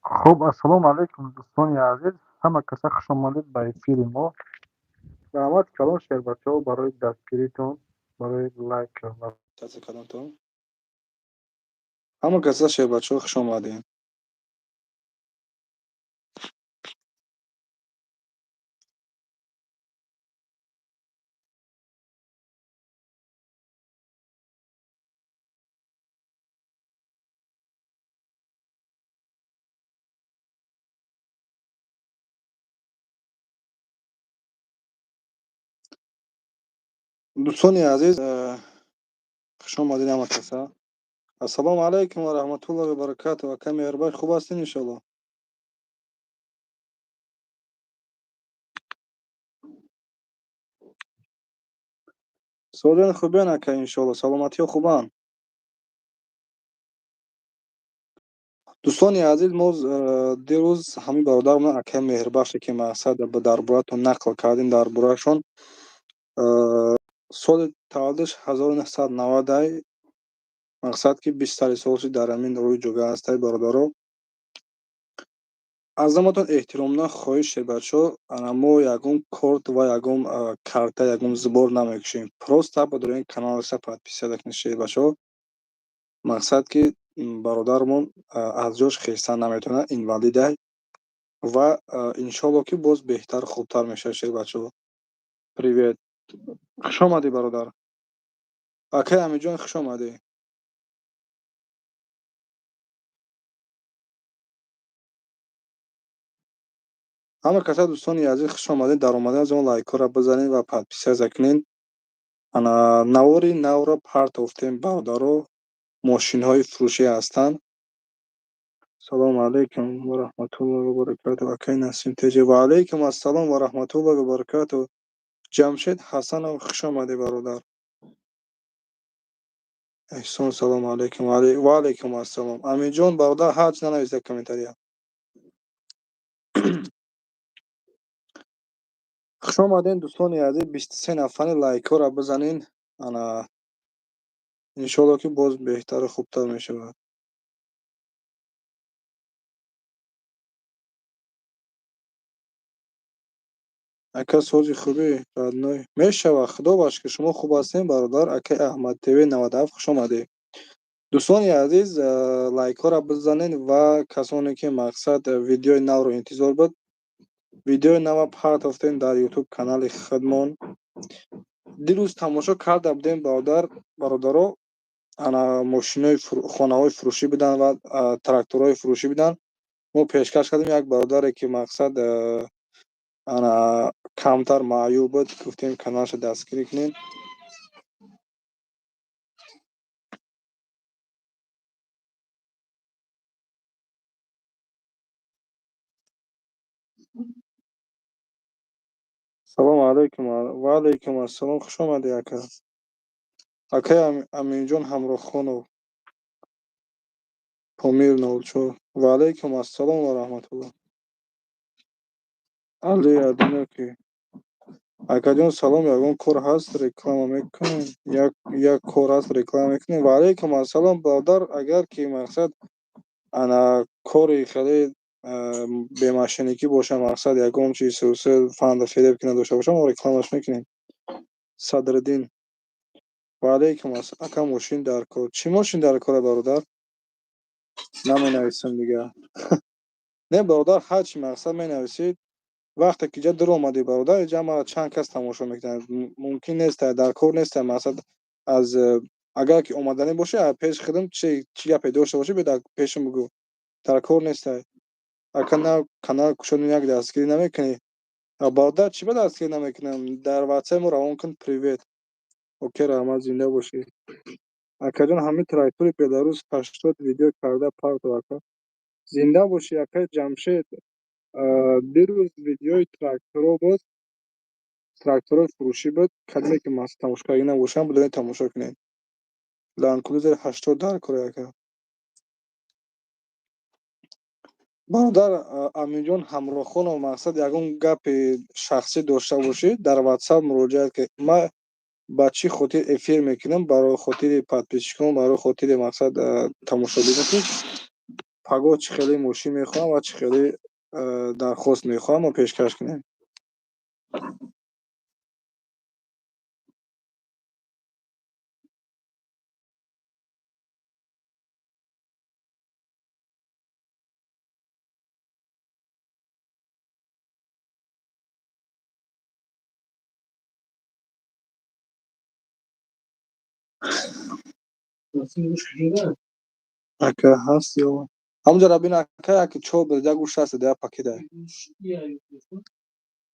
Хуб, ассалому алайкум, дӯстони азиз, ҳама каса хуш омадед ба эфири мо. Раҳмат калон, шербачаҳо, барои дастгиритон, барои лайк ва кардантон. Ҳама каса, шербачаҳо, хуш омадед. Дӯстони азиз, хуш омадед ҳама каса. Ассалому алайкум ва раҳматуллоҳи ва баракатуҳ. Ака Меҳрбай, хуб ҳастед, иншоалло? Солиён хубен, ака, иншоалло, саломатиҳо хубанд. Дӯстони азиз, мо дирӯз ҳамин бародарамон, акаи Меҳрбахше, ки мақсад дар бораатон нақл кардем, дар бораашон, соли таваллудаш 1990, мақсад ки 20 сол шуд дар ҳамин рӯи ҷога ҳастай. Бародаро, аз ҳаматон эҳтиромона хоҳиш, шербачаҳо, ана мо ягон корт ва ягон карта, ягон сбор намекушем. Просто бидорем каналаша подписаться кунед, шербачаҳо. Мақсад ки бародарамон аз ҷош хеста наметавонад, инвалидай, ва иншоалло ки боз беҳтар, хубтар мешавад. Шербачаҳо, привет, хуш омадӣ, бародар. Акай Амиҷон, хуш омадӣ. Ҳама каса, дӯстони азиз, хуш омадед. Дар омадан аз он лайкҳоро бизанед ва подписаться кунед. Ана навори навро партофтем, бародаро, мошинҳои фурӯшӣ ҳастанд. Салому алайкум ва раҳматуллоҳи ва баракатуҳ, акай Насим Теҷи. Ва алайкум ассалом ва раҳматуллоҳи ва баракатуҳ. Ҷамшед Ҳасанов, хуш омадӣ, бародар. Эҳсон, салому алайкум. Ва алайкум ассалом. Аминҷон, бародар, ҳарч нанависта комментария. Хуш омадем, дӯстони азиз, 23 нафари, лайкҳоро бизанед. Ана иншоалло ки боз беҳтару хубтар мешавад. Ака, сози хубӣ, родной, мешавад, худо ба шукр, шумо хуб ҳастем, бародар. Акаи Аҳмад ТВ 97, хуш омадед. Дӯстони азиз, лайкҳоро бизанед ва касоне ки мақсад видеои навро интизор буд, видеои нава партофтем дар Ютуб канали худмон. Дирӯз тамошо карда будем, бародар, бародаро, ана мошинои хонаҳои фурӯшӣ буданд ва тракторҳои фурӯшӣ буданд. Мо пешкаш кардем як бародаре ки мақсад ана камтар маъюб буд, гуфтем каналашо дастгирӣ кунем. Салому алайкум, ва алайкум ассалом, хуш омадӣ, ака. Акаи Аминҷон Ҳамроҳхонов, Помир 04. Ва алайкум ассалом ва раҳматуллоҳ. Али Адиноки. Акаҷон, салом, ягон кор ҳаст, реклама мекунем? Як кор ҳаст, реклама мекунем? Ва алайкум ассалом, бародар, агар ки мақсад ана кори хеле бемошенникӣ боша, мақсад ягон чиз фанду фиреб ки надошта боша, мо рекламаш мекунем. Садриддин. Ва алайкум ассалом. Ака, мошин дар кор. Чӣ мошин дар кора, бародар? Наменависам дигар. Не, бародар, ҳар чӣ мақсад менависед, вақте ки ҷа дуромадӣ, бародар, иҷа мара чанд кас тамошо мекунанд. Мумкин нест, дар кор нест, мақсад аз агар ки омаданӣ бошӣ, пеш худам чӣ гапе дошта бошӣ, биё дар пешам бигӯ. Дар кор нест. Ака, нав канал кушодем, як дастгирӣ намекунӣ? Бародар, чӣ ба дастгирӣ намекунам? Дар ватсап мо равон кун, привет. Окей, раҳмат, зинда бошӣ. Акаҷон, ҳамин трактори Беларус 80 видео карда партов, ака. Зинда бошӣ, акаи Ҷамшед. Дирӯз видеои тракторҳо буд, тракторҳои фурӯшӣ буд. Кадоме ки тамошокарда набошанд, бидонед, тамошо кунед. Ленд 80 дар кора, ака. Бародар Аминҷон Ҳамроҳхонов, мақсад ягон гапи шахсӣ дошта бошӣ, дар ватсап муроҷиат кунед. Ман ба чӣ хотир эфир мекунам? Барои хотири подписчикон, барои хотири мақсад тамошобинон, ки Пагоҳ чӣ хеле мошин мехоҳам ва чӣ хеле дархост мехоҳам, мо пешкаш кунем. Ака ҳаст ё ҳамунҷо рабин ака яки чор бирда гӯшт ҳаст, як пакет ай.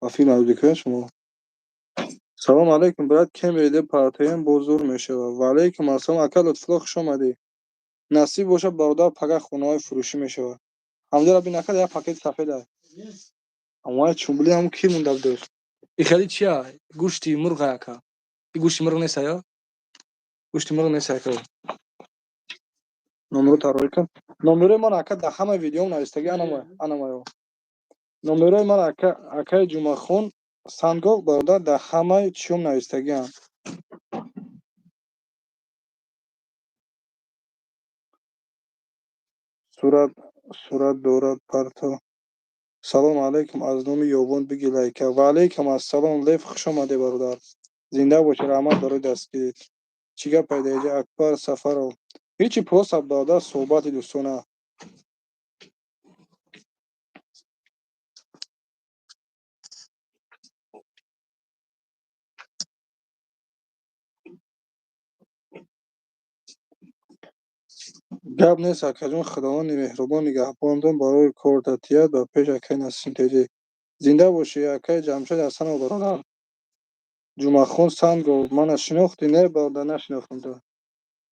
Ба филм навидикунед шумо. Салом алейкум, брат, кемри де партоем боз зур мешавад. Ва алейкум ассалом, ака Лутфулло, хуш омадӣ. Насиб бошад, бародар, пага хонаҳои фурӯшӣ мешавад. Ҳамунҷо рабин ака як пакети сафед ай. Амвай чумбули ҳам ки монда будош? И хели чия? Гӯшти мурғ ай ака. И гӯшти мурғ нест ая? Гӯшти мурғ нест ака. Номеро тарроҳӣ кун. Номерои ман ака дар ҳамаи видеом навистагӣ, анамаё. Номерои ман ака, акаи Ҷумъахон Сангов, бародар, дар ҳамаи чиём навистагиам. Сурат дорад парто. Салом алейкум, аз номи Ёвон биги лайка. Ва алейкум ассалом, Лев, хуш омадӣ, бародар. Зинда бошӣ, раҳмат барои дастгирит. Чӣ гап пайда иҷа, Акбар Сафаров? Ҳечи, просто бародар, суҳбати дӯстона. Гап нест, акаҷон, Худованди меҳрубон нигаҳбонтон, барои кортатият ба пеш, акаи Насим Теҷӣ. Зинда бошӣ, акаи Ҷамшед Ҳасанов, бародар. Ҷумъахон Сангов, мана шинохтӣ? Не, бародар, нашинохтам то.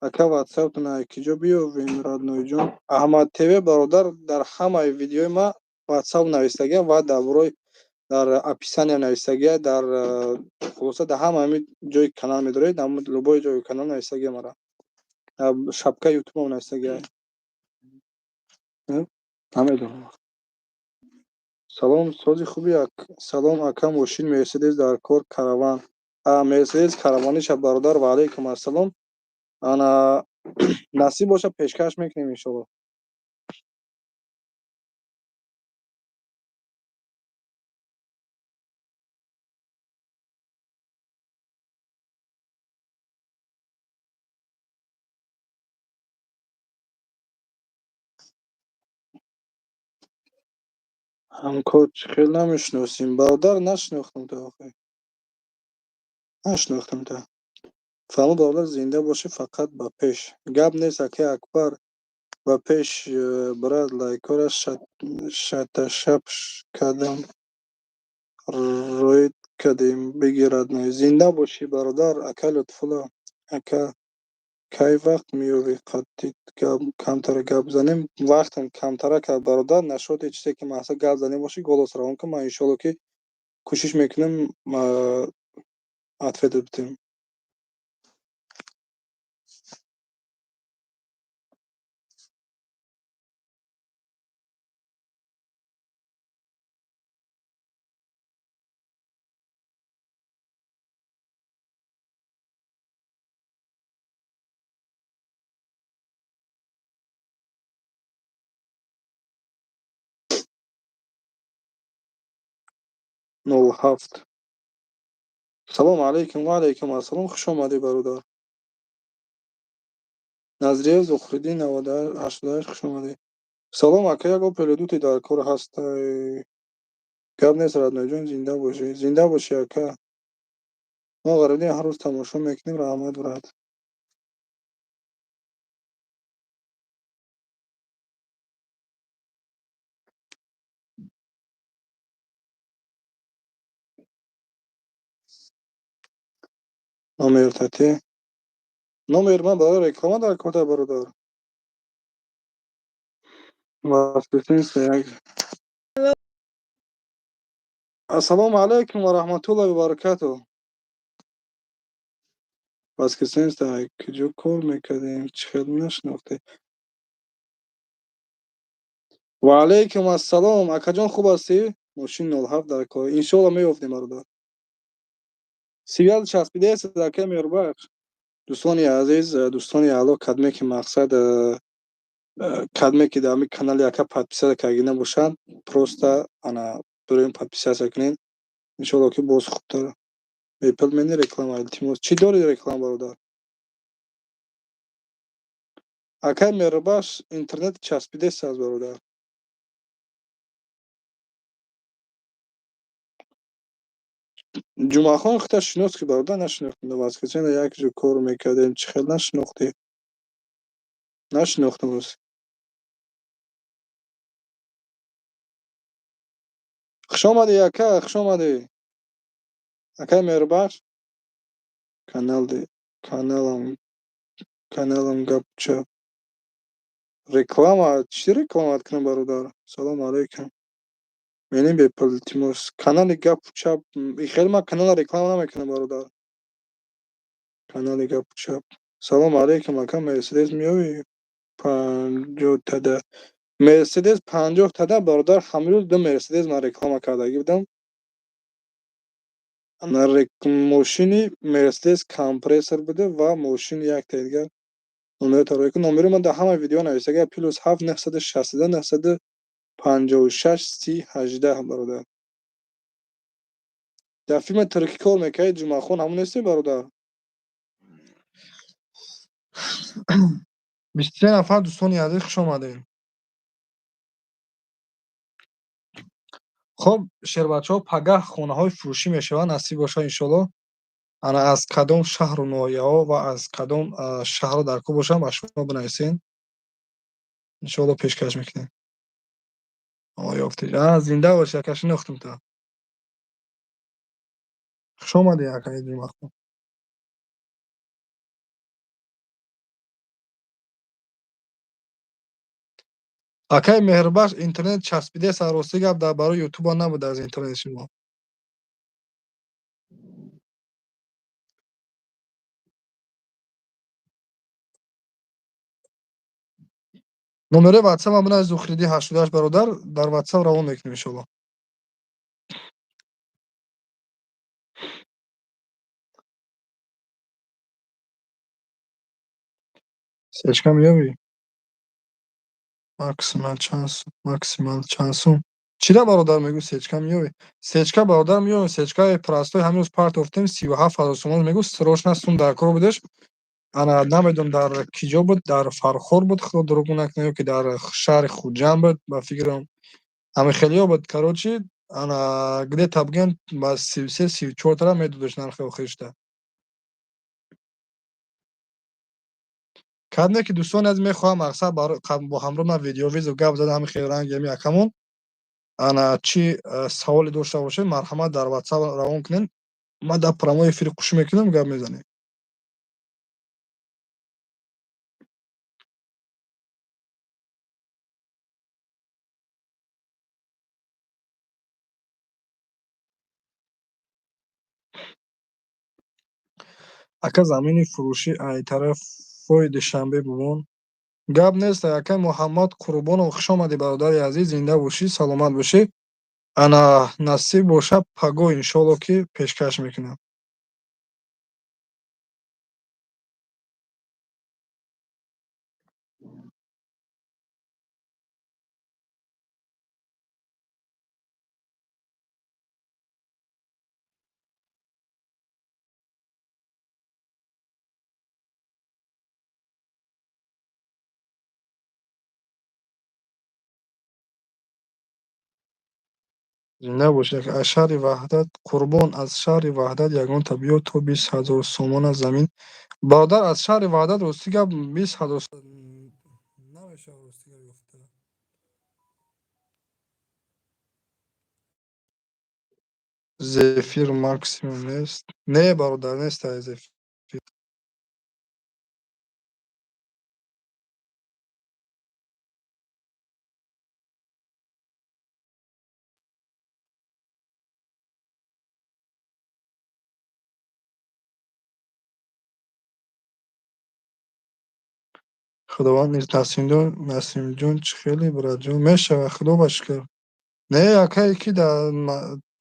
Ака, ватсаптон ай киҷо биёвем, роднойҷон? Аҳмад ТВ, бародар, дар ҳамаи видеои ма ватсап навистагиам ва дар борои дар описания навистагия, дар хулоса дар ҳама ҳамин ҷои канал медоред, ҳамн любой ҷои канал навистагия мара. Шапкаи ютубам навистагия. Намедонам. Салом, сози хуби салом, ака, мошин Мерседес дар кор караван. Мерседес караваниша, бародар, ва алейкум ассалом. Ана насиб боша, пешкаш мекунем иншоалло. Ҳамкор чӣ хел намешиносем, бародар, нашинохтам то охир. Нашинохтам то. Фаҳмо, бародар, зинда бошӣ, фақат ба пеш. Гап нест, акаи Акбар, ба пеш, брат, лайкора шаташап кардам, роид кардем, биги родной. Зинда бошӣ, бародар, ака Лутфулло, ака кай вақт меёвӣ, қаттит камтара гап занем? Вақтам камтара кард, бародар, нашоди чизе ки маҳса гап занем бошӣ, голос равон кун, ман иншоалло ки кӯшиш мекунам ответ бидиҳем. 07. Салом алейкум, ва алейкум ассалом, хуш омадӣ, бародар. Назриев Зухриддин 88, хуш омадӣ. Салом, ака, як Опел Дути дар кор ҳастай. Гап нест, роднойҷон, зинда бошӣ. Зинда бошӣ, ака. Мо ғарибдин ҳар рӯз тамошо мекунем, раҳмат, брат. Номер тате. Номер ман барои реклама дар корта, бародар. Воскресенье як. Ассалому алайкум ва раҳматуллоҳи ва баракатуҳ. Воскресенье куҷо кор мекардем? Чӣ хел нашинохтед? Ва алайкум ассалом, акаҷон, хуб ҳастӣ? Мошин 07 дар кор. Иншоалло меёфтем, бародар. Сигал часпидааст, ака Меҳрбахш. Дӯстони азиз, дӯстони аъло, кадме ки мақсад Кадме ки дар ҳамин канали ака подписаться карда набошанд, просто ана бироем, подписаться кунед, иншоалло ки боз хубтар. Бепул мени реклама, илтимос. Чӣ дори реклама, бародар? Акай Меҳрубахш, интернет часпидест аст, бародар. Ҷумъахон худта шинос ки, бародар, нашинохтем. Воскресенье як ҷо кор мекардем, чӣ хел нашинохтӣ? Нашинохтам рост. Хуш омадӣ, ака, хуш омадӣ. Акай Меҳрубахш. Каналам гапчап. Реклама, чӣ реклама кунам, бародар? Салому алайкум. Менем бепул, илтимос. Канали гапу чап, хеле ман канала реклама намекунам, бародар. Канали гапу чап. Салому алайкум, ака, Мерседес меёвӣ? 50 тада. Мерседес 50 тада, бародар, ҳамин рӯз ду Мерседес ман реклама кардагӣ будам. Мошини Мерседес компрессор буда ва мошини яктаи дигар. Номеро тароӣ кун. Номеро ман дар ҳама видео нависага: +7 962 956 30 18, бародар. Дар филми туркӣ кор мекардӣ, Ҷумъахон, ҳамон нестӣ, бародар? 23 нафар, дӯстони азиз, хуш омадед. Хоб, шербачаҳо, пагаҳ хонаҳои фурӯшӣ мешаванд, насиб бошад, иншоалло. Ана аз кадом шаҳру ноҳияҳо ва аз кадом шаҳрҳо дар кор бошанд, ба шумо бинависед. Иншоалло пешкаш мекунем. Ёфтед. Зинда бошӣ, ака, шинохтам та. Хуш омадӣ, акаи Ҷумъахон. Акаи Меҳрубахш, интернет часпидест, рости гап, дар барои ютуба набуда аз интернети шумо. Номерои ватсап ман бинавис, Зухриди 88, бародар, дар ватсап равон мекунем, иншоалло. Сечка меёбӣ? Максимал чанд сум? Максимал чанд сум? Чира, бародар, мегӯ, сечка меёбӣ? Сечка, бародар, меёбем, сечкаи простой ҳамин рӯз партофтем, 37 000 сомон мегӯ, срочно сум дар кор будеш. Ана намедонам, дар кӣ ҷо буд, дар Фархор буд, худо дурӯғ накунад, ё ки дар шаҳри Хуҷанд буд, ба фикрам. Ҳамин хелиҳо буд, короче, ана где-то бигӯем, ба 33, 34 тара медодаш нархи охиришта. Кадме ки, дӯстони азиз, мехоҳам, мақсад, бо ҳамроҳ ман видеовызов гап зада, ҳамин хел ранги ҳамин акамон, ана чӣ саволе дошта бошед, марҳамат, дар ватсап равон кунед. Ман дар прямой эфири қӯш мекунам, гап мезанем. Ака, замини фурӯшӣ ай тарафҳои Душанбе бубон. Гап нест, акай Муҳаммад Қурбонов, хуш омадӣ, бародари азиз, зинда бошӣ, саломат бошӣ. Ана насиб бошад, пагоҳ, иншоалло, ки пешкаш мекунам. Зинда бошед. Аз шаҳри Ваҳдат, Қурбон, аз шаҳри Ваҳдат ягонта биё, то 20 000 сомона замин. Бародар, аз шаҳри Ваҳдат, рости гап, 20 000 намешавад, рости гап, ёфта. Зефир максимум нест? Не, бародар, нест ай зефир. Худованд низ Насимҷон, Насимҷон, чӣ хеле, братҷон, мешавад, худо ба шукр. Не, акае ки дар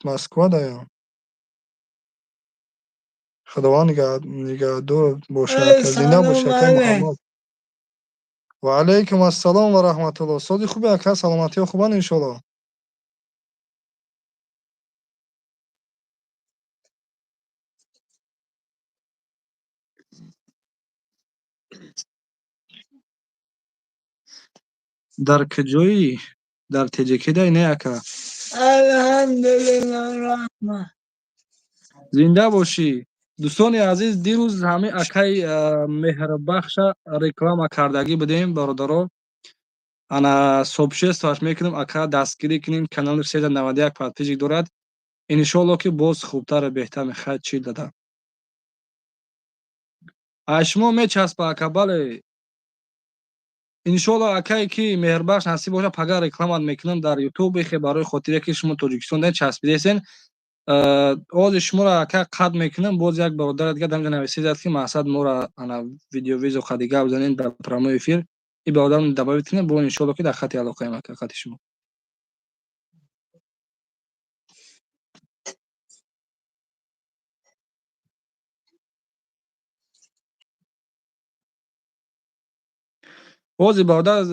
Москва даям. Худованд нигаҳдор бошад, ака, зинда Салом бошӣ, акаи алейк. Муҳаммад. Ва алайкум ассалом ва раҳматуллоҳ. Сози хубе ака, саломатиҳо хубанд иншоаллоҳ. Дар куҷоӣ? Дар ТҶК-дай не ака? Алҳамдулиллоҳ, раҳмат. Зинда бошӣ. Дӯстони азиз, дирӯз ҳамин акаи Меҳрбахша реклама кардагӣ будем, бародаро. Ана сообществоаш мекунем, ака дастгирӣ кунем, канали 391 подписчик дорад. Иншоаллоҳ ки боз хубтару беҳтар мехоҳад чӣ дада. Ай шумо мечаспа ака, бале. Иншоаллоҳ акае ки Меҳрбахш насиб бошад, пага рекламат мекунам дар YouTube, ихе барои хотире ки шумо Тоҷикистон даед часпидесен. Ози шуморо ака қад мекунам, боз як бародари дигар дамҷа нависидад ки мақсад моро ана видеовизо қади гап занем дар прямой эфир. И бародарам добавить кунем, бо иншоаллоҳ ки дар хати алоқаем ака хати шумо. Ози бародар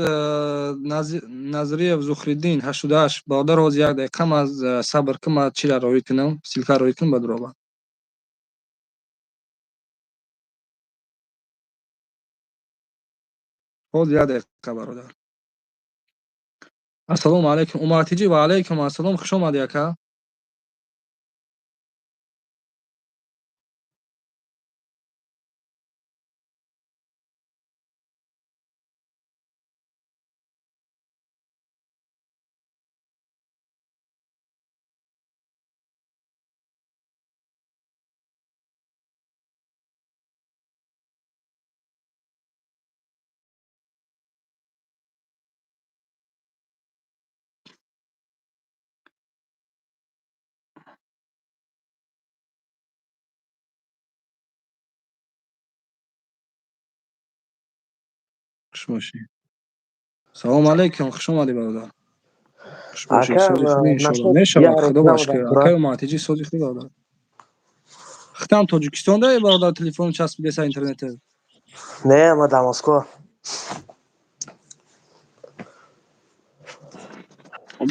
Назриев Зухриддин 88 бародар, ози як дақиқа ман сабр кун, ман чира роӣ кунам, ссылка роӣ кунам, баъд роба. Ози як дақиқа бародар. Ассалому алайкум Умартиҷӣ, ва алайкум ассалом, хуш омадӣ ака. Хуш бошӣ. Салому алайкум, хуш омадӣ бародар. Хуш бошӣ, сози хуб иншоаллоҳ. Мешавад, худо ба шукр. Акаи Умартиҷӣ сози хуб бародар. Хитам Тоҷикистон даи бародар, телефон часпидеса интернете? Не, ма дар Москва.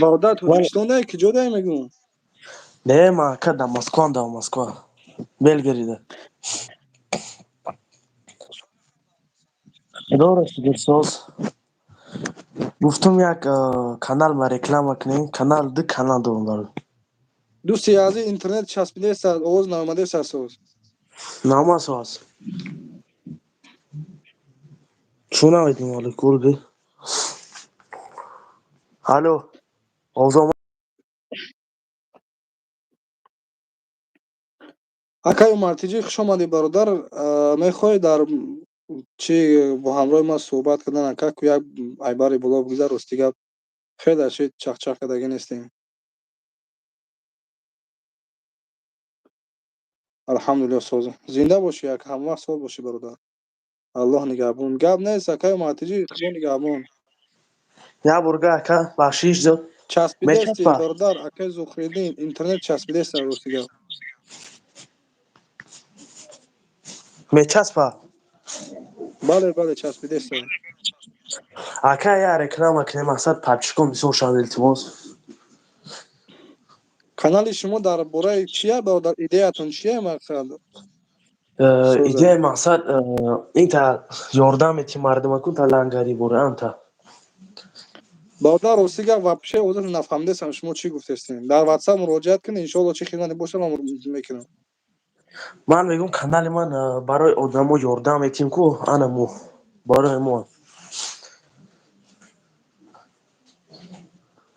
Бародар Тоҷикистон даи, куҷо даи мегӯм? Не, ма ака дар Москваам, дар Москва. Белгорода. Худоро шукр, соз. Гуфтум як канал ма реклама кунем, канал ду канал дорум барои. Дӯсти азиз, интернет часпидеса, овоз наомадеса соз. Наомад соз. Чун намедонам ҳоло гурги. Алло, овоз омад? Акаи Умартиҷӣ, хуш омадӣ бародар. Мехоҳӣ дар чӣ бо ҳамроҳи ман суҳбат кардан ака, ку як айбари боло бигзар, рости гап хеле шид чахчах кардагӣ нестем. Алҳамдулиллоҳ соз. Зинда бошӣ ака, ҳамвақт соз бошӣ бародар. Аллоҳ нигаҳбон. Гап нест акаи Умартиҷӣ, худо нигаҳбон. Як бурга ака, бахшиш зиёд. Часпидести бародар, акаи Зухриддин, интернет часпидеста рости гап. Мечаспа? Бале, бале, часпидеста. Ака, я реклама кунем, мақсад подписчикон бисёр шаванд, илтимос. Канали шумо дар бораи чия бародар, идеятон чия мақсад? Идеяи мақсад инта ёрдам мети мардумакун та лангари бора анта. Бародар, рости гап вообще ҳозир нафаҳмидесам шумо чӣ гуфтестем. Дар WhatsApp муроҷиат кунед, иншоаллоҳ чӣ хидмате бошад ман мекунам. Ман мегӯям канали ман барои одамо ёрдам метиҳем ку, ана мо барои мо.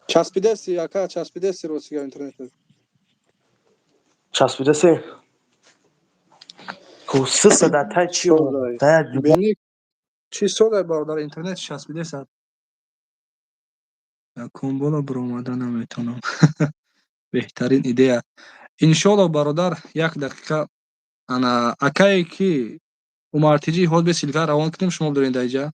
Часпидести ака, часпидести рости гап интернете. Часпидасе? Ку сиса дар тай чӣ Бини чӣ созай бародар, интернет часпидеса. Якум боло биромада наметавонам. Беҳтарин идея. Иншоаллоҳ бародар, як дақиқа ана акае ки Умартиҷӣ ҳозир бе ссылка равон кунем, шумо бидоред дар иҷа.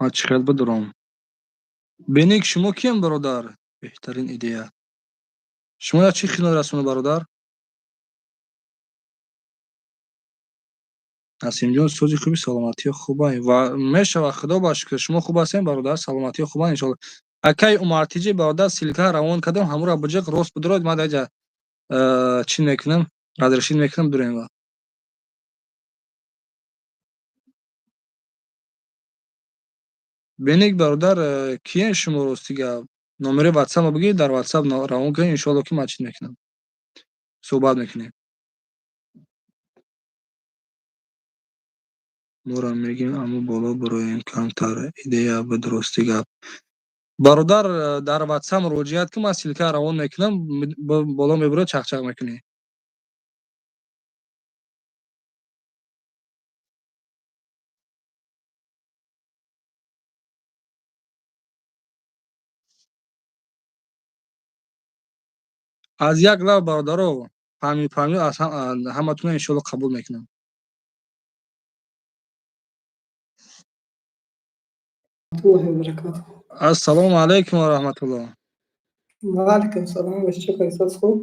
Ман чӣ хел бидурам? Беник, шумо кием, бародар? Беҳтарин идея. Шумо як чӣ хидмат расонед, бародар? Насимҷон, сози хуби, саломатиё хуба ва мешавад, худо ба шукр. Шумо хуб ҳастем, бародар? Саломатиё хуба, иншоалло. Акай Умартиҷи, бародар, ссылка равон кардам, ҳамуро биҷиқ, рост бидурод, ман даҷа чӣ мекунам, разрешить мекунам, дурем ва. Беник, бародар, киен шумо, рости гап? Номери ватсапро бигиред, дар ватсап равон кунед, иншоалло, ки ман чӣ мекунам. Суҳбат мекунем. Моро мегӯем, аммо боло бироем, камтар идея буд, рости гап. Бародар, дар ватсап муроҷиат кун, ман ссылка равон мекунам, боло мебурад, чақчақ мекунӣ. Аз як лав, бародаро, памир памир аз ҳаматона иншоалло қабул мекунам. Ассалому алайкум ва раҳматуллоҳ. Ва алайкум салом, ва чӣ хел, соз хуб?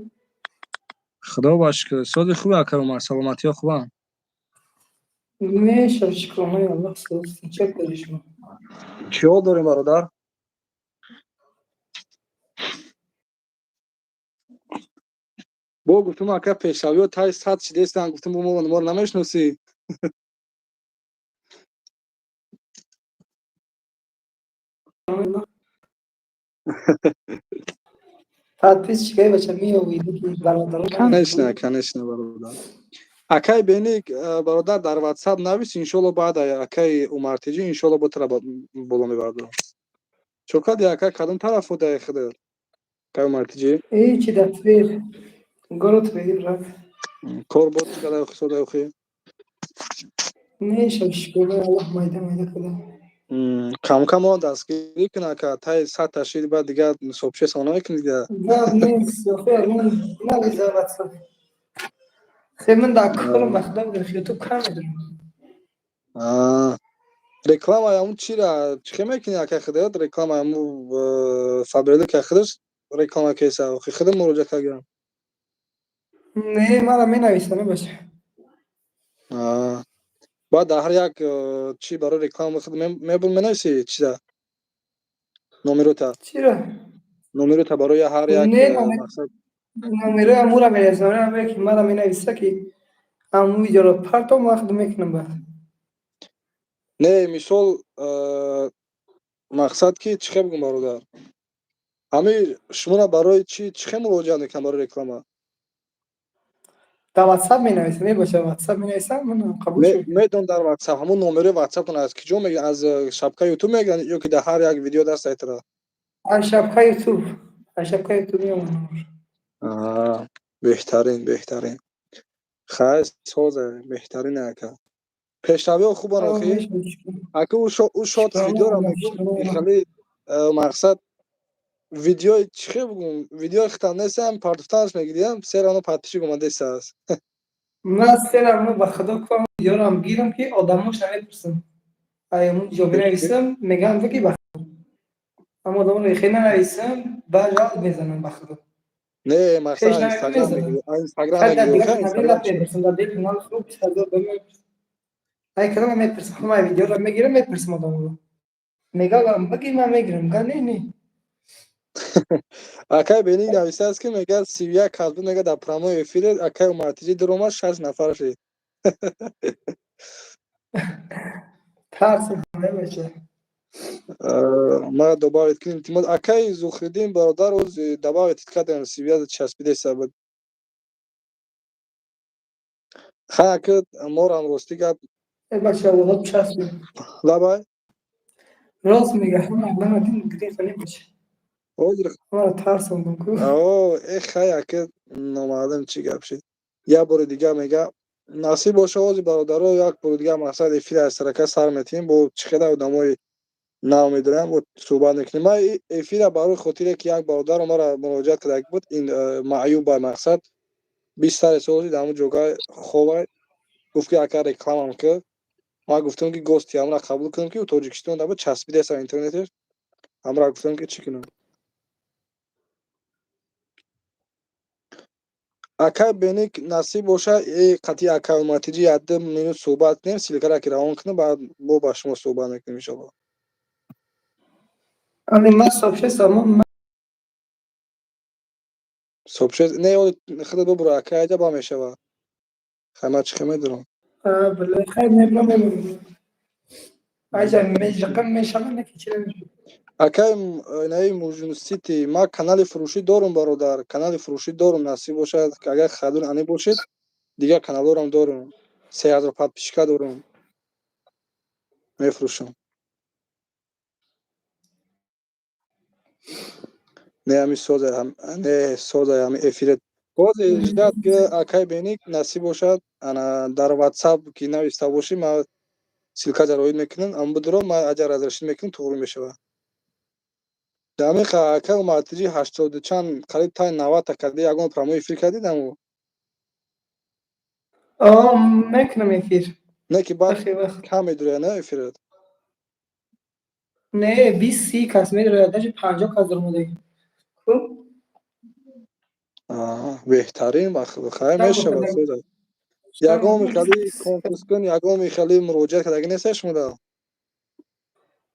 Худо ба шукр. Сози хуб, ака Умар, саломатиё хубам? Меша, шукронаи Аллоҳ, соз. Чӣ кори шумо? Чӣ ҳол дорем, бародар? Бо гуфтум, ака, пешравиё тай сад шидестан, гуфтум, бо моро намешиносӣ. Подписчикай бача меёвид бародарон. Конечно, конечно, бародар. Акай Беник, бародар, дар WhatsApp навис, иншоалло, баъд акай Умартиҷи иншоалло бо тара боло мебардорам. Чо кади, ака, кадом тараф будаи худат? Акай Умартиҷи? Эй, чи дар Твер. Город Твери, брат. Кор бод чӣ қадар хисода охи? Меша, шукронаи Аллоҳ, майда майда када. Кам-кам мо дастгирӣ кун, ака, таи сад ташриф, баъд дигар сообщение савона мекунӣ дигар. Гап нест, охи, навис дар WhatsApp. Хе, ман дар корам, ба худо бигӯям, YouTube кам медорам. Реклама ҳамун чира чӣ хел мекунӣ, ака, худат? Реклама ҳамун Фаберлика худаш реклама кеса, охи худат муроҷиат кардам. Не, мара менависам, бача. Баъд дар ҳар як чӣ барои реклама худ менависӣ чиза? Номерота. Чира? Номерота барои ҳар як Не, мақсад. Номерои амура менависам, номере ки мара менависа, ки аму видеоро партом, ман худ мекунам баъд. Не, мисол, мақсад ки чӣ хел бигӯм, бародар? Ҳами шуморо барои чӣ чӣ хел муроҷиат мекунам барои реклама? Дар WhatsApp менависам, мебошад, WhatsApp менависам, ман қабул шуд. Медонам, дар WhatsApp ҳамун номерои WhatsApp-тон аз киҷо мегиранд? Аз шабакаи YouTube мегиранд ё ки дар ҳар як видео даст айтара? Аз шабакаи YouTube. Аз шабакаи YouTube меомад. Беҳтарин, беҳтарин. Хайр, соза, беҳтарин, ака. Пешравиҳо хубан охи? Ака, ӯ шот видеоро мегӯм, хеле мақсад видеои чӣ хел бигӯм, видеои хитам нестам, партофтанаш мегирям, все равно подписчик омадесааст. Ман все равно, ба худо, кувам видеорам гирам, ки одамош намепурсам. Ай ҳамун ҷо бинависам, мегӯям, ки ба аммо одаморо хел нанависам, баъд жалоб мезанам, ба худо. Не, мақсад Инстаграм мегирӣ, Инстаграм мегирӣ, Инстаграм. Мепурсам, дар дили канал хуб 20 000 одам мепурсам. Ай кадом мепурсам, ҳамаи видеоро мегирам, мепурсам одаморо. Мегӯям, баги ман мегирам, га не, не. Акай Беник нависааст, ки мегӯяд, 31 кас буд, мегӯяд, дар прямой эфире акай Умартиҷи дуромад, шаш нафар шид. Тарсим бача. Мара добавить кунем, илтимос. Акай Зухриддин, бародар, оз добавить кардем, 31 часпидеса буд. Хай, ака, морам, рости гап. Бача, волод часпид. Лабай. Рост мега, ҳама одам гирифта бача. Ҳозир Мара тарсондам ку. О, э, хай, ака, номаълум чӣ гап шид. Як бори дига мега, насиб боша, ҳозир, бародаро, як бори дига мақсад эфир аз сарака сар метиҳем, бо чӣ хела одамои нав медорам, бо суҳбат мекунем. Ман эфира барои хотире ки як бародаро мара муроҷиат карда буд, ин маъюб ба мақсад 20 сари сол дар ҳамун ҷойгоҳ хобай, гуфт, ки ака, рекламам ки. Ман гуфтам, ки гости ҳамра қабул кунам, ки Тоҷикистон даба часпидеса интернетеш. Ҳамра гуфтам, ки чӣ кунам. Акай Беник, насиб боша, қатъи акай Уматиҷи як-ду минут суҳбат кунем, ссылка ра ки равон кунем, баъд бо ба шумо суҳбат мекунем, иншоалло. Али ман сообщество мо. Сообщество не, худат бубуро, акай, айда ба мешава. Хай, ман чӣ хел медонам. Бале, хайр, мебурам, мебурам. Айҷа межиқам мешава, не ки чи намешава. Акай наи Мужун Сити, ман канали фурӯшӣ дорум, бародар, канали фурӯшӣ дорум, насиб бошад, агар хадун ани бошед, дигар каналҳорам дорум. 3000 подписчика дорум. Мефурӯшам. Не, ҳами соза, не, соза, ҳами эфирет. Ҳозир ждать ки акай Беник, насиб бошад, ана дар WhatsApp ки нависта бошӣ, ман ссылка ҷароид мекунам, ам будро ман аҷар разрешить мекунам, туғри мешавад. Дамиқа акай Умартиҷи ҳаштоду чанд, қариб таи 90-та карди, ягон прямой эфир кардид аму? О, мекунам эфир. Не, ки баъд Ахи вақт. кам медуря, на эфират? Не, 20-30 кас медорад, даже 50 кас даромадаги. Хуб? Беҳтарин, хай, мешавад, соза. Ягон михали конкурс кун, ягон михали муроҷиат кардаги неста шумода?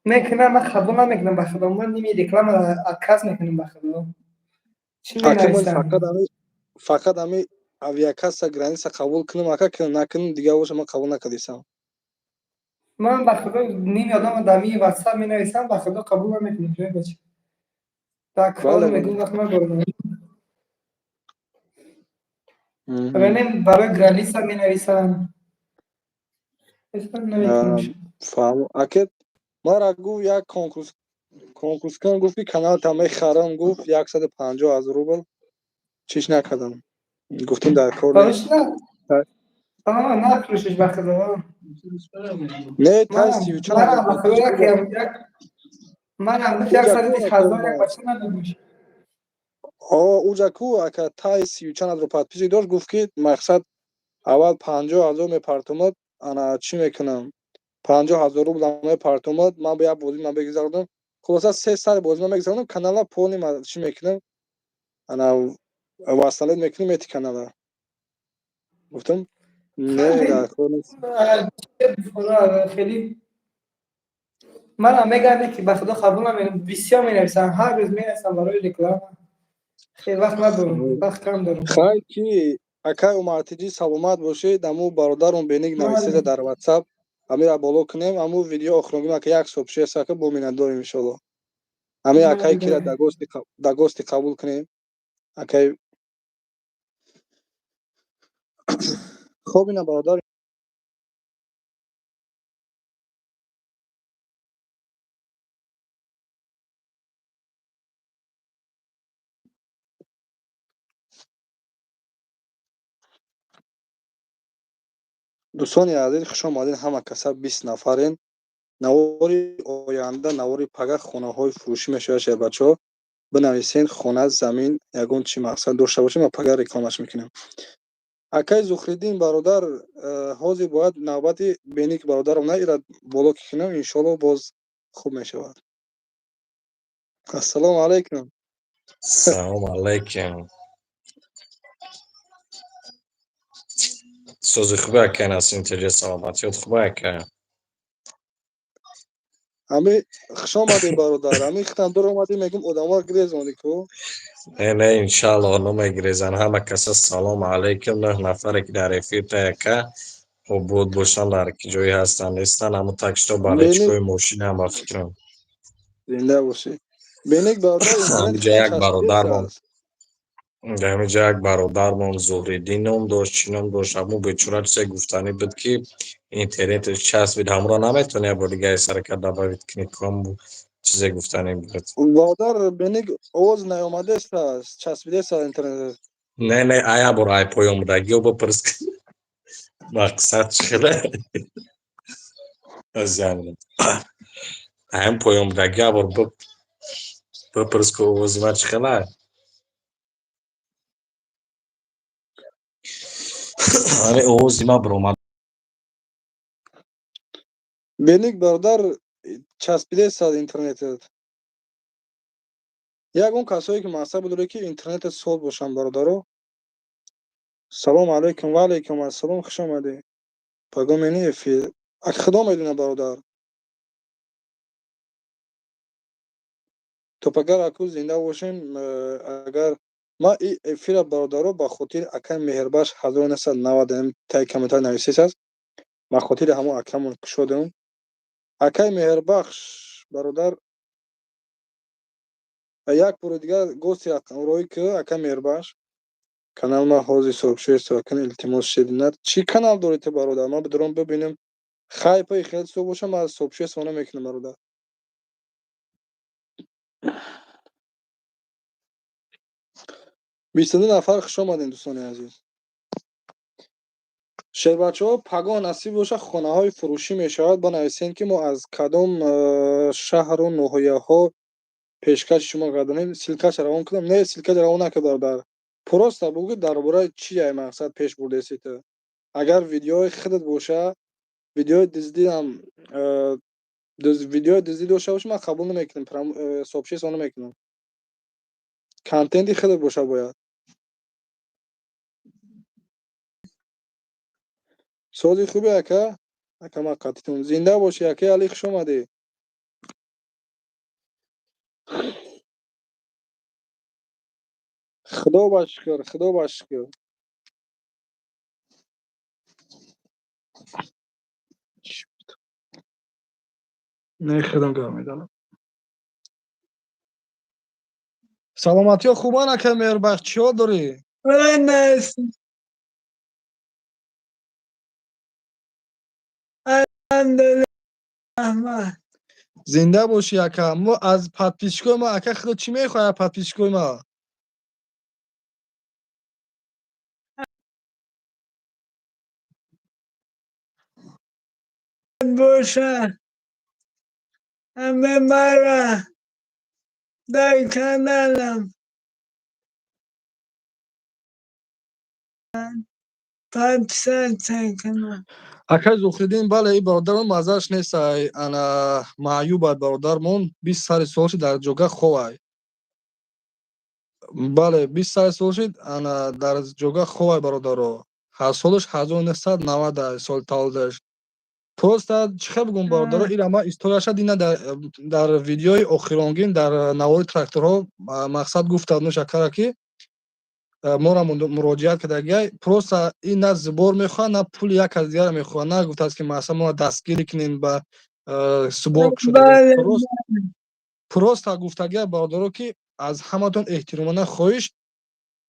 Мекунам, ман қабул намекунам, ба худо. Ман ними реклама отказ мекунам, ба худо. Чӣ Ака, ман менависам? фақат ҳами авиакасса, граница қабул кунам, ака, кунам, накунам, дигар боша, ман қабул накардисам. Ман, ба худо, ними одам дар ми WhatsApp менависам, ба худо, қабул намекунам. Ҷой бача. Дар кор мегӯм, вақт надорам. Вале барои граница менависам. Намекунам. Фаҳмо. Ака, мара гуфт, як конкурс кунам, гуфт, ки каналта мехарам, гуфт, 150 000 рубл. Чиш накардам. Гуфтем, дар кор Барои нест. чӣ на? Аа, нафурӯшиш, ба худо. Не, тай сию чанд Манам, ҳазор ба худо, подписчик як як манам гуфт 120 000, як бача надодмиш. О, уҷа ку, ака, тай сию чанд ҳазор подписчик дошт, гуфт, ки мақсад аввал 50 000 мепартомад, ана чӣ мекунам, 50 000 рубл мепартомад, ман ба як бозӣ ман бигзаронам, хулоса, се сар бозӣ ман мегзаронам, канала полный чӣ мекунам, ана восстановить мекунам эти канала. Гуфтам, не, дар кор нест. Хеле манам мегӯям, ки ба худо, қабул намекунам. Бисёр менависам, ҳар рӯз менависам барои реклама. Хеле вақт надорам, вақт кам дорам. Хай, ки акай Умартиҷӣ, саломат бошед. Аму бародарон Беник нависеда дар WhatsApp, амира боло кунем, аму видео охиронгим, ака, як сообщество, ака, бо миннатдорем, иншоалло. Ами акай кира да гости қабул кунем, акай. Хоб, ина бародар. Дӯстони азиз, хуш омадед ҳама каса, 20 нафарен. Навори оянда, навори пага хонаҳои фурӯшӣ мешавад. Шербачаҳо, бинависен, хона, замин, ягон чи мақсад дошта бошем, ма пага рекламаш мекунем. Акай Зухриддин бародар, ҳозир бояд навбати Беник бародарам на ира боло ки кунам, иншоалло, боз хуб мешавад. Ассалому алайкум. Салому алайкум. Сози хубе, ака Насим Теҷа, саломатиёт хубе, ака? Ами хуш омадем, бародар. Ами хитам дур омадем, мегум, одаморо гирезондӣ ку. Не, не, иншаалло, намегирезан. Ҳама каса салому алайкум. Нӯҳ нафаре ки дар эфир та, ака, обод бошанд, дар ки ҷое ҳастанд, нестанд, ҳамо такшто балечкои мошинам, ба фикрам. Зинда бошӣ, Беник бародар. Ҳамиҷа як бародармон, ҳамиҷа як бародармон Зуҳриддин ном дошт, чӣ ном дошт, ҳамун бечора чизе гуфтанӣ буд, ки интернеташ часпид, ҳамро наметавонӣ як бор дига сарака добавить кунӣ, ком чизе гуфтанӣ буд. Бародар Беник, овоз наёмадест, часпидест интернет. Не, не, ая бор ай поёмдагиё бипурс, мақсад чӣ хеле аям поёмдаги, абор бипурс, ку овози ман чӣ хела. Ане, овози ман биромад. Беник бародар, часпидест аз интернетат. Ягон касое ки мақсад будоре ки интернетат соз бошанд, бародаро. Салому алайкум, ва алайкум ассалом, хуш омадед. Паго мени эфир. Худо медонад, бародар. То пагар аку зинда бошем, агар ман и эфира, бародаро, ба хотири акаи Меҳрбахш 1990 таи комментар нависис аст, ба хотири ҳамон акамон кушодем. Акаи Меҳрбахш, бародар, як бори дигар гости роӣ ки акаи Меҳрбахш канал ма ҳозир сообщество кун, илтимос, шединат. Чӣ канал доред ту, бародар? Ман бидорам бибинем. Хайпаи хеле сӯ бошам, ман сообщество намекунам, бародар. 22 нафар, хуш омадем, дӯстони азиз. Шербачаҳо, пагоҳ насиб боша, хонаҳои фурӯшӣ мешавад. Банависем, ки мо аз кадом шаҳру ноҳияҳо пешкаши шумо гардонем. Ссылкаша равон кунам? Не, ссылкаша равон накард, бародар. Просто бугӯ, дар бораи чи ай мақсад пеш бурдеси ту. Агар видеои худат боша, видеои дуздиам, видеои дуздӣ дошта бошӣ, ман қабул намекунам, сообщество намекунам. Контенти худат боша бояд. Сози хубе, ака? Ака, ман қатитон. Зинда бошӣ, акаи Али, хуш омадӣ. Худо ба шукр, худо ба шукр. Не, худам гап медонам. Саломатиҳо хубан, ака Меҳрбахш, чӣ ҳол дорӣ? Зинда бошӣ, ака. Мо аз подписчикои мо, ака, худо чӣ мехоҳад аз подписчикои мо? Боша, ҳама мара дар каналам подписаться кунам. Акай Зухриддин, бале, и бародармон маззааш нест, ай ана маъюб ай бародармон, 20 сари сол шид, дар ҷога ховай. Бале, 20 сари сол шид, ана дар ҷога ховай, бародаро. Солаш 1990 ай, соли таваллудаш. Просто чӣ хел бигӯм, бародаро, ира ман историяша дина дар видеои охиронгин, дар навори тракторҳо мақсад гуфтам шакара, ки моро муроҷиат кардагиай. Просто ин на сбор мехоҳад, на пули як аз дигарро мехоҳад, на гуфтааст, ки масалан моро дастгирӣ кунем ба сбор шуда. Просто гуфтагиай, бародаро, ки аз ҳаматон эҳтиромона хоҳиш,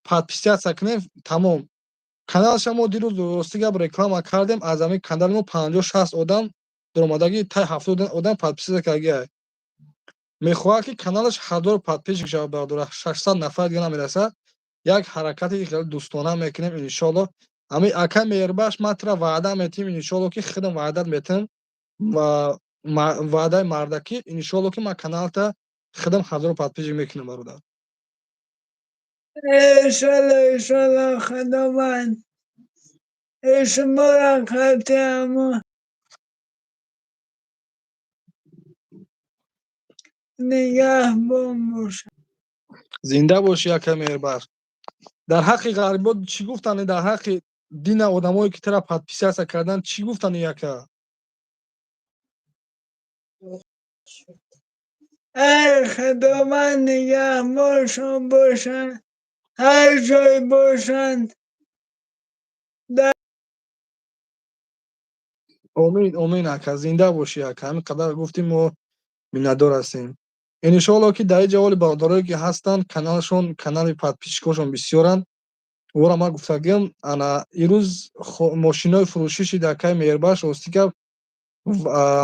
подписаться кунем, тамом. Каналша мо дирӯз, рости гап, реклама кардем. Аз ҳамин канали мо 50-60 одам даромадагӣ, тай 70 одам подписаться кардагиай. Мехоҳад, ки каналаш 1000 подписчик шавад, бародаро, 600 нафар дига намерасад. Як ҳаракати хеле дӯстона мекунем, иншоалло. Ҳамин ака Меҳрбахш, ман тура ваъда метиҳем, иншоалло, ки худам ваъдат метиҳам ва ваъдаи мардакӣ, иншоалло, ки ман каналта худам 1000 подписчик мекунам, бародар. Иншолло, иншолло, Худованд шуморо қати ҳамо нигаҳбон бошад. Зинда бошӣ, ака Меҳрбахш. Дар ҳаққи ғарибот чӣ гуфтани, дар ҳаққи дина одамое, ки тура подписаться кардан, чӣ гуфтани, ака? Ай, Худованд нигаҳбоншон бошад, ҳар ҷой бошанд. Омин, омин, ака, зинда бошӣ, ака. Ҳамин қадар гуфтим, мо миннатдор ҳастем. Иншоалло, ки дар ин ҷа оли бародарое, ки ҳастанд, каналшон, канали подписчикошон бисёранд, ора ман гуфтагиам, ана ирӯз мошинои фурӯшӣ шид, акаи Меҳрбахш, рости гап,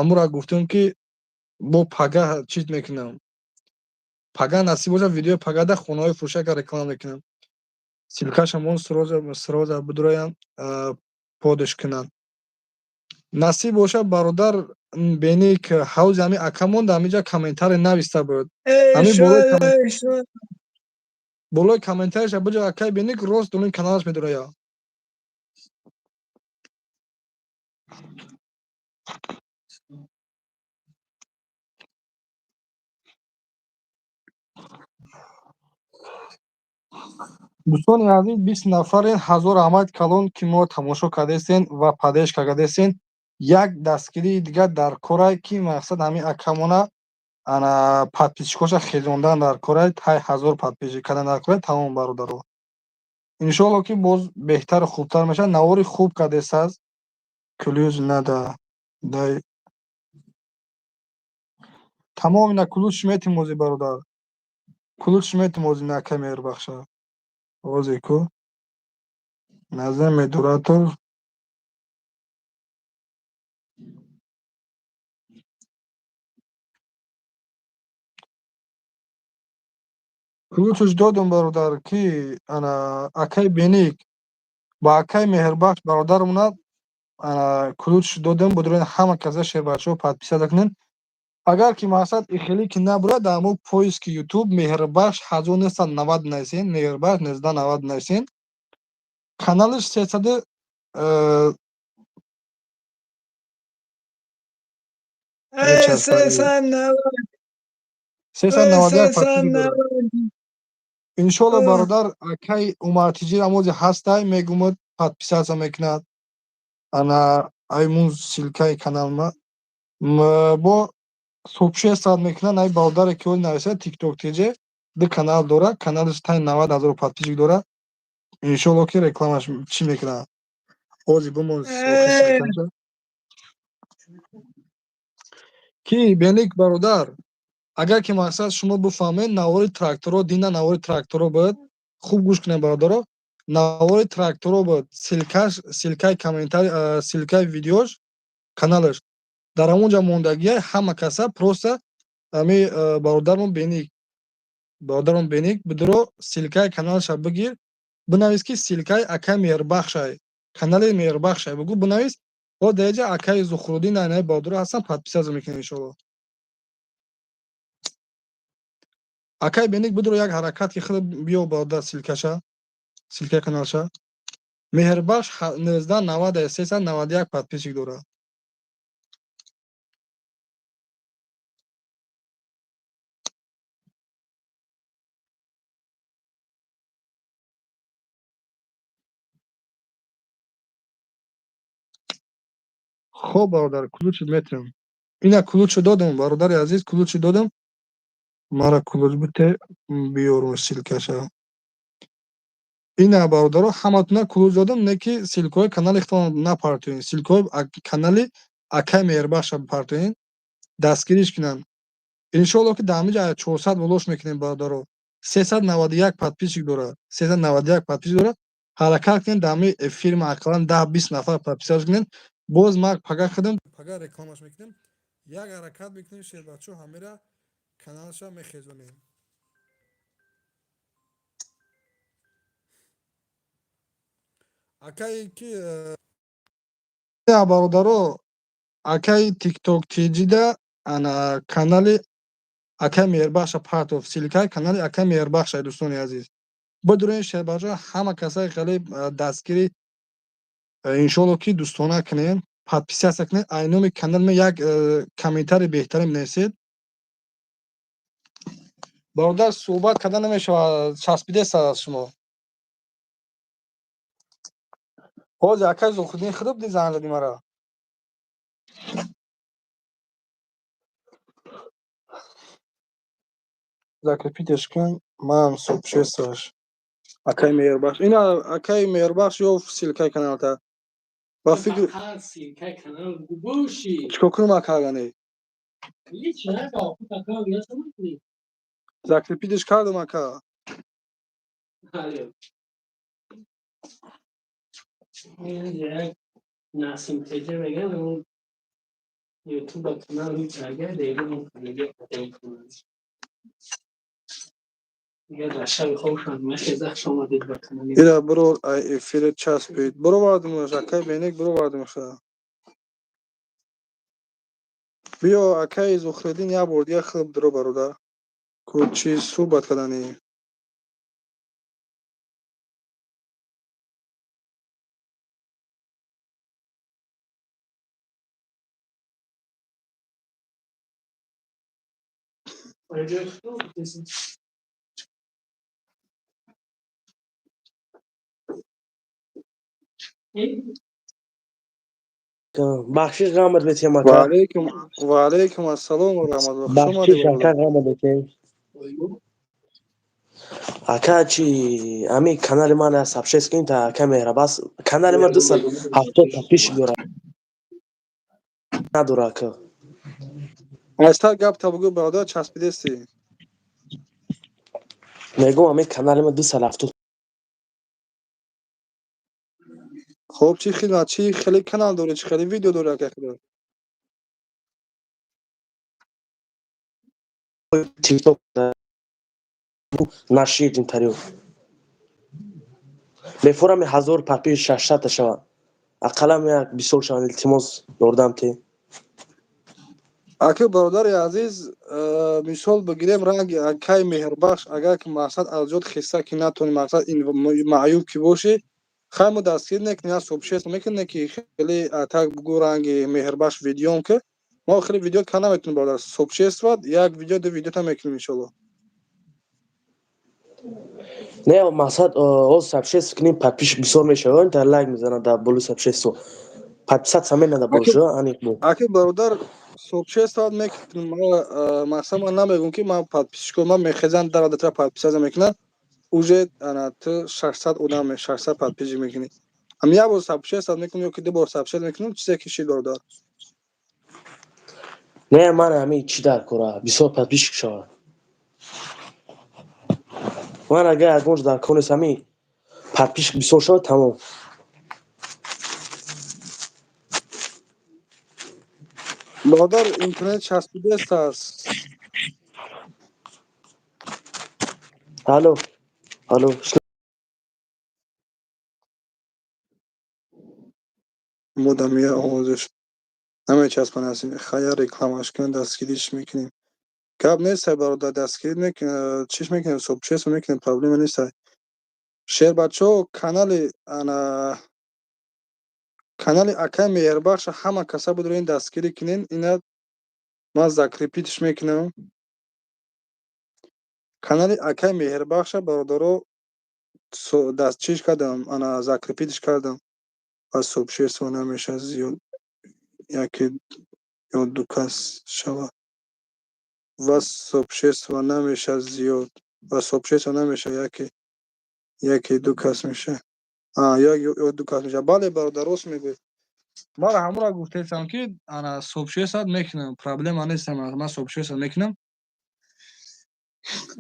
амура гуфтем, ки бо пагаҳ чиз мекунам. Пагаҳ насиб бошад, видеои пагада хонаҳои фурӯшӣ, ака, реклама мекунам. Ссылкашамон сразу бидуроям, подш кунанд. Насиб бошад, бародар Беник, ҳавзи ҳамин акамон дар ҳамин ҷа комментаре нависта буд. Ҳамин болои комментарияша биҷа, акаи Беник, рост дунин каналаш медурояд. Дӯстони азиз, 20 нафарен, ҳазор раҳмат калон, ки мо тамошо кардастен ва поддержка кардастен. Як дастгирии дигар дар корай, ки мақсад ҳамин акамона ана подписчикоша хезондан дар корай, тай 1000 подписчик кардан дар корай. Тамом, бародаро, иншоалло, ки боз беҳтару хубтар мешавад. Навори хуб кардестааст. Ключ нада дай тамом, ина ключ метим ози, бародар, ключ метим ози. На, ака Меҳрбахша, озе ку назар модератор. Ключш додум, бародар, ки ана акаи Беник ба акаи Меҳрбахш бародармона ана ключ додам. Будурен, ҳама каса, шербачаҳо, подписаться кунен. Агар ки мақсад ихелӣ ки набурад, дар ҳамон поиски Ютуб Меҳрбахш 1990 нависен, Меҳрбахш 1990 нависен, каналаш сесаду 390. 391 сесад подписчик дорад. навад. Иншоалло, бародар, акаи Умартиҷир амози ҳастай, мегумад, подписаться мекунад. Ана аймун ссылкаи каналма бо сообщество мекунад. Ай бародаре ки оли нависад, Тикток тж ду канал дорад, каналаш таи 90 000 подписчик дорад. Иншоалло, ки рекламаш чӣ мекунад. Ози бумон. Ки Беник бародар, агар ки мақсад шумо бифаҳмед, навори тракторо дина, навори тракторо буд, хуб гӯш кунед, бародаро, навори тракторо буд, ссылкаш, ссылкаи комментарий, ссылкаи видеош, каналаш дар ҳамон ҷо мондагия. Ҳама каса просто ами бародармон Беник, бародармон Беник, бидуро, ссылкаи каналаша бигир, бинавис, ки ссылкаи акаи Меҳрбахшай, канали Меҳрбахшай бугӯ, бинавис. О, даиҷа акаи Зухруддин, айнаи бародаро ҳастан, подписаться мекунед, иншоалло. Акаи Беник, бидуро, як ҳаракат ки худ биё, бародар, ссылкаша, ссылкаи каналша. Меҳрбахш 1990, 391 подписчик дорад. Хоб, бародар, ключ метиҳам. Ина ключо додам, бародари азиз, ключо додам. Мара ключ бите, биёрум ссылкаша. Ина, бародаро, ҳаматона ключ додам, не ки ссылкаҳои канали худтон напартоен, ссылкаҳои канали акаи Меҳрбахша бипартоен, дастгириш кунанд. Иншоалло, ки дар ҳамин ҷо 400 волош мекунем, бародаро. 391 подписчик дорад, 391 подписчик дорад. Ҳаракат кунем, дар ҳамин эфирма ақаллан 10-20 нафар подписаться кунем. Боз ма пага худам пага рекламаш мекунем. Як ҳаракат мекунем, шербачо, ҳамира каналаша мехезонем. Акаи ки бародаро, акаи Тикток тиҷида ана канали акаи Меҳрбахша партов, ссылкаи канали акаи Меҳрбахша. Дӯстони азиз, бидурен, шербачо, ҳама касае хеле дастгири, иншоалло, ки дӯстона кунем, подписаться кунед, ай номи каналма як комментарий беҳтарин бинависед. Бародар, суҳбат карда намешавад, часпидест аз шумо. Ҳозир акаи Зухриддин худо биди, занг зади мара. Закрепитеш кун, ман сообществош акаи Меҳрбахш. Ина акаи Меҳрбахш ёфт ссылкаи каналта. Ба фикр чикор кунам, ака, агане закрепитеш кардам, ака. Насим Теҷа меган, он Ютуба канал ҳеҷ агар дега он канали кунад. Дигар дар шаби хобшон мехеза, хуш омадед ба канали. Ира биро, ай эфире часпид. Бировардимаш, акаи Беник, бировардимаша. Биё, акаи Зухриддин, як бор дига хуб диро, бародар. Ку чӣ суҳбат карданӣ? Бахшиш, ғамат метиҳам, Ва ака. алайкум, ва алайкум ассалом ва раҳматуллоҳ. Хуш омадӣ, Бахшиш, ака, бародар. Ғамат метиҳем. Ака, чи ами канали ман сабшес кунед, та ака Меҳрабас. Канали ман 270 подписчик дорад. Надора, ака. Айстар гап та бугӯ, бародар, часпидестӣ. Мегӯм, ами канали ман 270. Хуб, чӣ хидмат, чӣ хеле канал дорӣ, чӣ хеле видео дорӣ, ака худо? Тикток нашид интервю. Мефорам 1000 подписчик, 600 шавад. Ақаллан як бисёр шаванд, илтимос, ёрдам те. Ака, бародари азиз, мисол бигирем, ранги акаи Меҳрбахш, агар ки мақсад аз ҷод хиста ки натони, мақсад ин маъюб ки бошӣ, хай, мо дастгир некунем, я сообщество мекунем, ки хеле так бугӯ, ранги Меҳрбахш видеом ки мо хеле видео ка наметунем, бародар, сообщество як видео, ду видео та мекунем, иншоалло. Не, мақсад ҳоз сообщество кунем, подписчик бисёр мешавад, дар лайк мезанад, дар болои сообщество. Подписаться менада боша, аниқ бу. Аки бародар, сообщество мекунем, мақсад ман намегӯм, ки ман подписчико ман мехезан дар датра подписаться мекунам, уже ана ту 600 одам, 600 подписчик мекунӣ. Ам як бор сообщество мекунем ё ки ду бор сообщество мекунем, чизе ки шид, бародар. Не, ман ҳамин чӣ дар кора, бисёр подписчик шавад. Ман агар ягон ҷо дар кор нест, ҳамин подписчик бисёр шавад, тамом. Бародар, интернет часпидест аст. Алло, алло. Модамия овозаш намечаспан ҳастем. Хая, рекламаш кунем, дастгириш мекунем. Гап нест, бародар, дастгирӣ мекунем, чиш мекунем, сообщество мекунем, проблема нест. Шербачаҳо, канали ана канали акаи Меҳрбахша ҳама каса будро дастгирӣ кунен. Ина ман закрепитьш мекунам канали акаи Меҳрбахша, бародаро, дастчиш кардам, ана закрепитьш кардам ва сообщество намешавад зиёд, яке ё ду кас шавад ва сообщество намешавад зиёд ва сообщество намешавад, яке ду кас мешавад, як ё ду кас мешавад. Бале, бародар, рост мегӯед. Мара ҳамонро гуфтесам, ки ана сообщество мекунам, проблема нест, ман сообщество мекунам.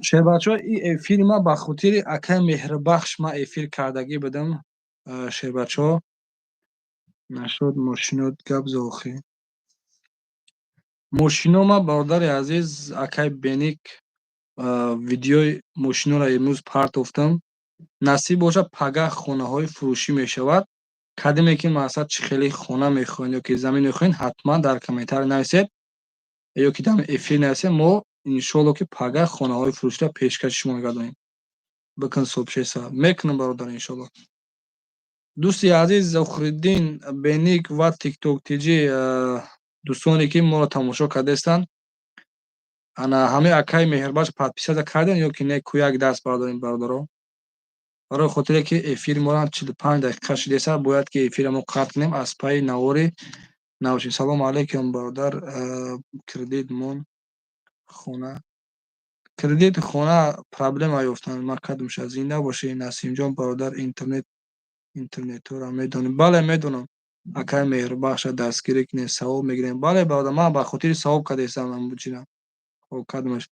Шербачаҳо, и эфири ман ба хотири акаи Меҳрбахш ман эфир кардагӣ будам. Шербачаҳо, нашуд мошинот, гап зохӣ мошино. Ман, бародари азиз, акаи Беник, видеои мошиноро имрӯз партофтам. Насиб бошад, пагаҳ хонаҳои фурӯшӣ мешавад. Кадиме ки мақсад чӣ хеле хона мехоҳед ё ки замин мехоҳед, ҳатман дар комментарий нависед ё ки дар эфир нависед. Мо иншоалло ки пагаҳ хонаҳои фурӯширо пешкаши шумо мегардонем. Бикун сообщество мекунам, бародар, иншоалло. Дӯсти азиз Зухриддин, Беник ва Тикток тиҷи, дӯстоне ки моро тамошо кардаистанд, ана ҳамаи акаи Меҳрбахш подписаться кардем ё ки не? Ку як даст бардорем, бародаро, барои хотире ки эфири моро 45 дақиқа шудеса, бояд ки эфира мо қатъ кунем, аз пайи навори набошем. Салому алайкум, бародар, кредит мон хона, кредит хона проблема ёфтан, ман кадомша. Зинда бошӣ, Насимҷон, бародар. Интернет, интернетҳоро медонем, бале, медонам. Акаи Меҳрбахша дастгирӣ кунем, савоб мегирем. Бале, бародар, ман ба хотири савоб кардастам. Чира кадомаш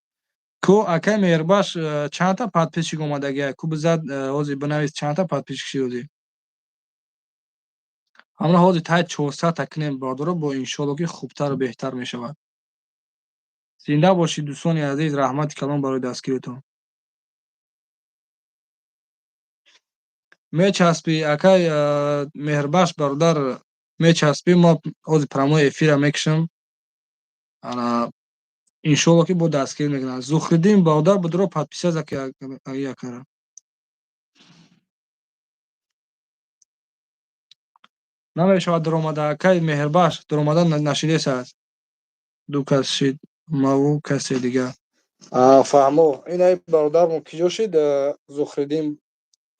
ку, акаи Меҳрбахш, чандта подписчик омадагия? Ку бизад, ҳозир бинавис, чандта подписчик шид ҳозир. Ҳамра ҳозир таи 400-та кунем, бародаро, бо иншоалло ки хубтару беҳтар мешавад. Зинда бошед, дӯстони азиз, раҳмати калон барои дастгиритон. Мечаспӣ, акай Меҳрбахш, бародар, мечаспӣ. Мо ҳозир прямой эфира мекушам, иншоалло ки бо дастгирӣ мекунад. Зухриддин, бародар, будро подписаться якара. Намешавад даромада, акай Меҳрбахш, даромада нашидест. Ду кас шид, маву касе дигар. Фаҳмо, ин ай бародармо киҷо шид? Зухриддин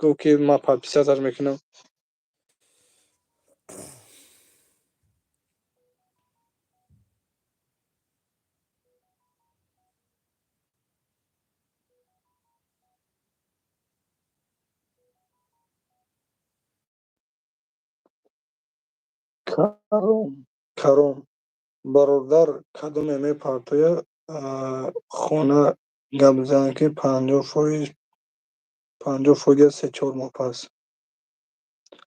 гуфт, ки ман подписаться мекунам. Каром, Каром, бародар, кадоме мепартояд хона гап зан, ки 50%, 50% 3-4 моҳ пас.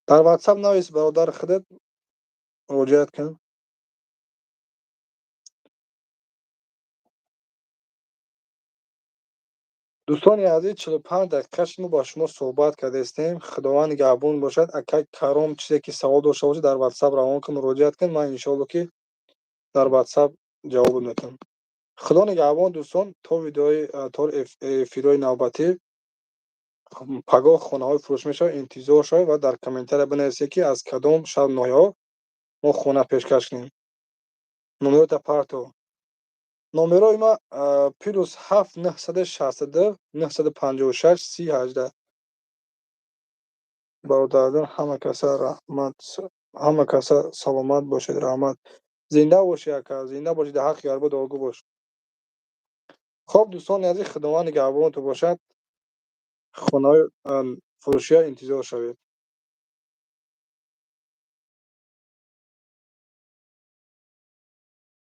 Дар Ватсап навис, бародар, худат муроҷиат кун. Дӯстони азиз, 45 дақиқа шумо ба шумо суҳбат кардаистем. Худованд нигаҳбон бошад. Акай Каром, чизе ки савол дошта бошед, дар Ватсап равон кун, муроҷиат кун, ман иншоалло ки дар Ватсап ҷавоб метавам. Худо нигаҳбон, дӯстон, то видеои, то эфирҳои навбатӣ. Пагоҳ хонаҳои фурӯш мешавад, интизор шавед ва дар комментария бинависед, ки аз кадом шаҳру ноҳияҳо мо хона пешкаш кунем. Номерота парто. Номерои ма +7 962 956 30 18. Бародарҷон, ҳама каса раҳмат, ҳама каса саломат бошед, раҳмат. Зинда бошӣ, ака, зинда бошӣ, дар ҳаққи гарбо дуогӯ бош. Хоб, дӯстони азиз, Худованд нигаҳбонатон бошад. Хонаҳои фурӯшия интизор шавед.